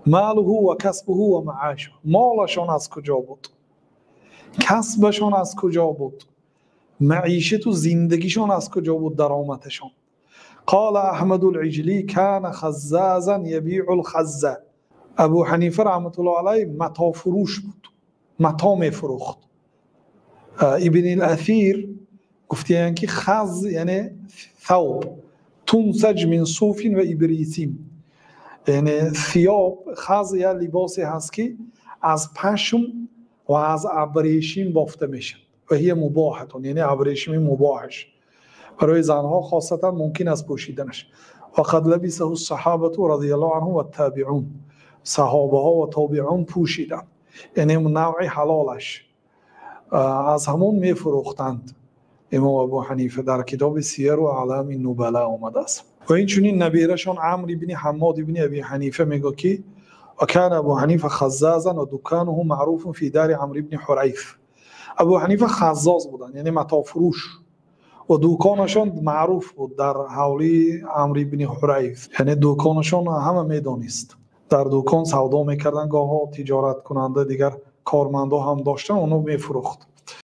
Малуҳу ва касбуҳу ва маъашу, молашон аз куҷо буд, касбашон аз куҷо буд, маишату зиндагишон аз куҷо буд, даромадашон. Қала Аҳмаду л-Иҷлӣ кана хаззазан ябиъу л-хазза. Абу Ҳанифа раҳматуллоҳи алайҳ матофурӯш буд, мато мефурӯхт. Ибн ал-Асир гуфтаанд, ки хаз яъне thawб тунсаҷ мин суфин ва ибрисим, яъне сиёб, хаз я либосе ҳаст, ки аз пашм ва аз абрешим бофта мешавад. Ва ҳия мубоҳатун, яъне абрешими мубоҳаш барои занҳо хосатан мумкин аст пӯшиданаш. Вақад лабисаҳу саҳобату радияллоҳу анҳум ваттабиун, саҳобаҳо ва тобиун пӯшиданд, яъне навъи ҳалолаш аз ҳамон мефурӯхтанд. Имом Абу Ҳанифа дар китоби Сияру аълами нубала омадааст. Ва инчунин набирашон Амр ибни Ҳаммод ибни Аби Ҳанифа мегӯяд, ки вакана Абу Ҳанифа хаззазан ва дукануҳу маъруфун фи дари Амр ибни Ҳурайф. Абу Ҳанифа хаззоз буданд, яъне матофурӯш, ва дуконашон маъруф буд дар ҳавлии Амр ибни Ҳурайф, яъне дуконашон ҳама медонист. Дар дукон савдо мекарданд, гоҳо тиҷораткунанда дигар кормандо ҳам доштанд, оно мефурӯхт.